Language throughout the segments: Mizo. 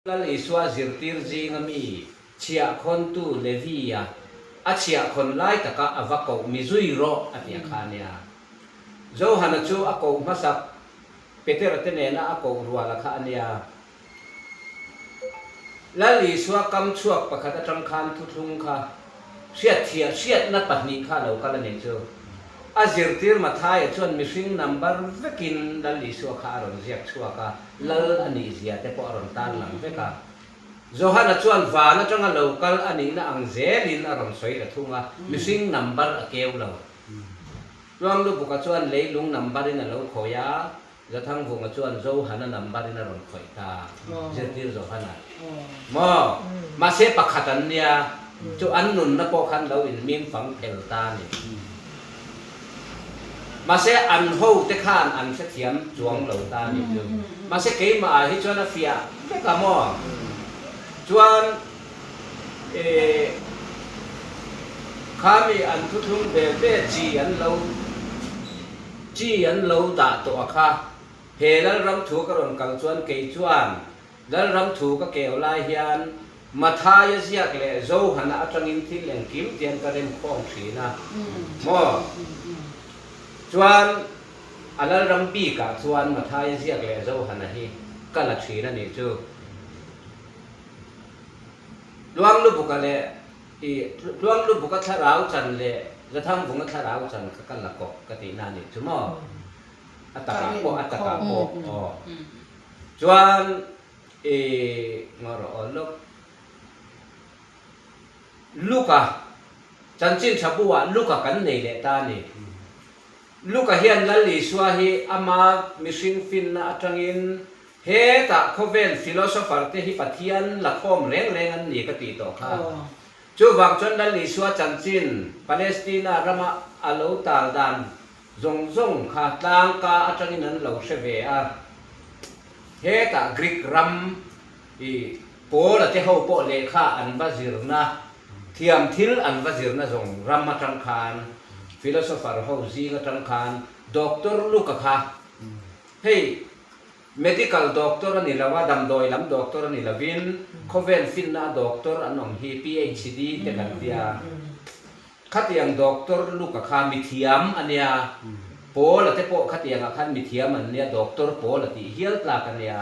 Lal Isua zirtir zinga mi chhiahkhawntu Levi-a a chhiahkhawn lai taka a va koh mi zui rawh a ti a kha a nia. Johana chu a koh hmasak Petera te nena a koh rual a kha a nia. Lal Isua kam chhuak pakhat atang khan thuthlung kha hriatthiah hriatna pahnih kha a lo kal a nih chu. A zirtir Mathaia chuan mihring number vekin Lal Isua kha a rawn ziak chhuak a, Lal a nih zia te pawh a rawn tarlang vek a. Johana chuan van atanga lo kal a nihna ang zelin a rawn sawi ta thung a, mihring number a keu lo. Tluanglubuka chuan leilung number in a lo khawi a, Zathangvunga chuan Johana number in a rawn khawih ta, zirtir Johana. Maw? Mahse pakhat an nia, chu an nunna pawh khan lo inmim fang phel ta a ni. Mahse an ho te khan an hrethiam chuang lo ta a ni chu. Mahse keimah ah hi chuan a fiah vek a maw? Chuan eh khami an thuthlung ve ve chi an lo. Chi an lo dah tawh a kha. He Lalram thu ka rawn kal chuan kei chuan Lalram thu ka keu lai hian Mathaia ziak leh Johana atangin thil engkim tian ka rem khawm thin a maw? Chuan a Lalram bikah chuan Mathaia ziak leh Johana hi ka la thin a nih chu. Luanglubuka leh I Tluanglubuka thlarau chan leh Zathangvunga thlarau chan kha ka la kawp ka tihna a nih chu maw? A takah pawh a takah pawh aw. Chuan i ngaw rawh aw lawk. Luka chanchin tha bu ah Luka kan nei leh ta a ni. Luka hian Lal Isua hi ama mihring finna atangin Hetah khawvel philosopher te hi Pathian la khawm reng reng an ni ka tih tawh kha. Chuvang chuan Lal Isua chanchin Palestina rama a lo tal dan zawng zawng kha tlangka atangin an lo hre ve a. Hetah Greek ram i Paula te ho pawh lehkha an va zirna, thiam thil an va zirna zawng ram atang khan, philosopher ho zing atang khan Doctor Luka kha hei Medical doctor a ni lo a, damdawi lam doctor a ni lovin khawvel finna a doctor an awm hi PHD te kan tia. Khatiang doctor Luka kha mithiam a nia, Paula te pawh khatiangah khan mithiam an nia, doctor Paula tih hial tlak a nia.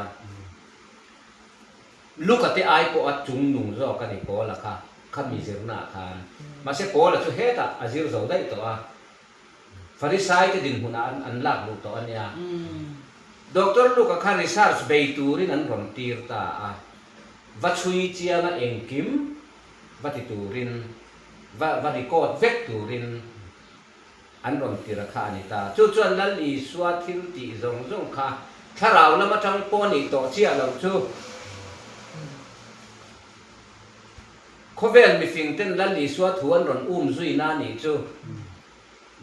Luka te ai pawh a chung nung zawk a ni Paula kha, khami zirnaah khan. Mahse Paula chu hetah a zir zo daih tawh a. Farisai te dinhmunah an an lak luh tawh a nia. Doctor Luka kha research bei turin an rawn tir ta a, va chhui chianga engkim va ti turin, va va record vek turin an rawn tir a kha a ni ta. Chu chuan Lal Isua thil tih zawng zawng kha thlarau lam atang pawh nih tawh chiah loh chu. Khawvel mifing ten Lal Isua thu an rawn um zui na nih chu.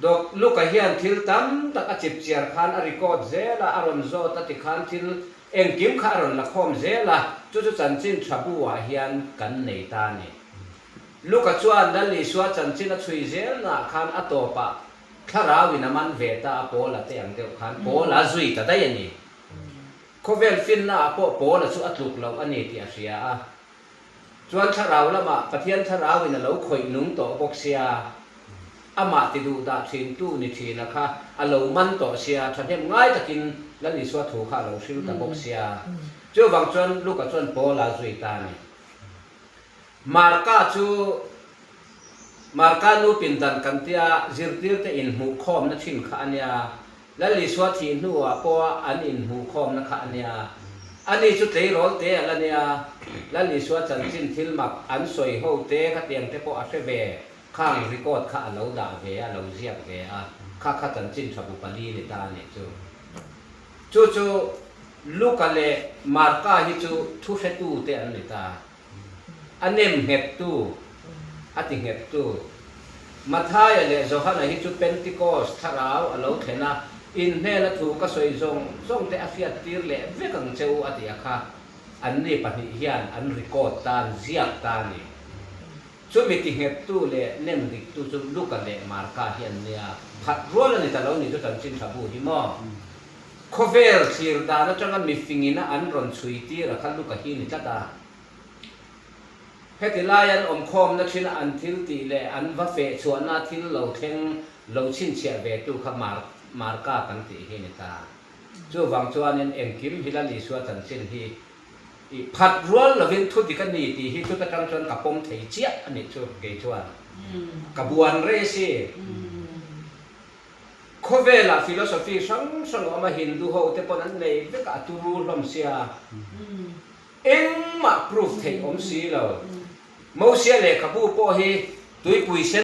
Dok Luka hian thil tam tak a chip chiar khan a record zel a, a rawn zawt a ti khan thil engkim kha a rawn la khawm zel a, chu chu chanchin tha bu ah hian kan nei ta a ni. Luka chuan Lal Isua chanchin a chhui zel naah khan a tawpah thlarau in a man ve ta a Paula te ang deuh khan Paula zui ta daih a ni. Khawvel finna ah pawh Paula chu a tluk loh a ni tih a hria a. Chuan thlarau lamah Pathian thlarauin a lo khawih nung tawh bawk sia, amah ti duh dah thintu ni thina kha a lo man tawh sia, thahnem ngai takin Lal Isua thu kha a lo hril ta bawk sia. Chuvang chuan Luka chuan Paula zui ta a ni. Marka chu Marka nu pindan kan tia zirtirte inhmuhkhawmna thin kha a nia. Lal Isua thih hnuah pawha an inhmuhkhawmna kha a nia. Ani chu tleirawl te a la nia. Lal Isua chanchin thil mak an sawi ho te khatiang te pawh a hre ve. Khang record kha a lo dah ve a, a lo ziak ve a. Kha kha chanchin tha bu pali ni ta a nih chu. Chu chu Luka leh Marka hi chu thu hretu te an ni ta. A nem nghettu, a ti nghettu. Mathaia leh Johana hi chu Pentecost thlarau a lo thlen a, in hnena thu ka sawi zawng zawng te a hriattir leh vek ang che u a ti a kha. Anni pahnih hian an record ta, an ziak ta a ni. Chumi ti nghettu leh nem diktu chu Luka leh Marka hi an nia. Khat rual a ni ta lo ni chu chanchin tha bu hi maw? Khawvel thlir dan atanga mifingina an rawn chhui tir a kha Luka hi ni tlat a. Heti lai an awmkhawmna thina an thil tih leh an va feh chhuahna thil lo thleng lo chhinchhiah ve tu kha Marka kan tih hi ni ta. Chuvang chuanin engkim hi Lal Isua chanchin hi i phat rual lovin thu dik a ni tih hi chuta tang chuan ka pawm thei chiah a nih chu kei chuan ka buan rei si. Khawvelah philosophy hrang hrang a awm a, Hindu ho te pawn an nei vek a, a turu hlawm sia. Engmah proof theih awm si lo. Mosia lehkhabu pawh hi tuipui sen.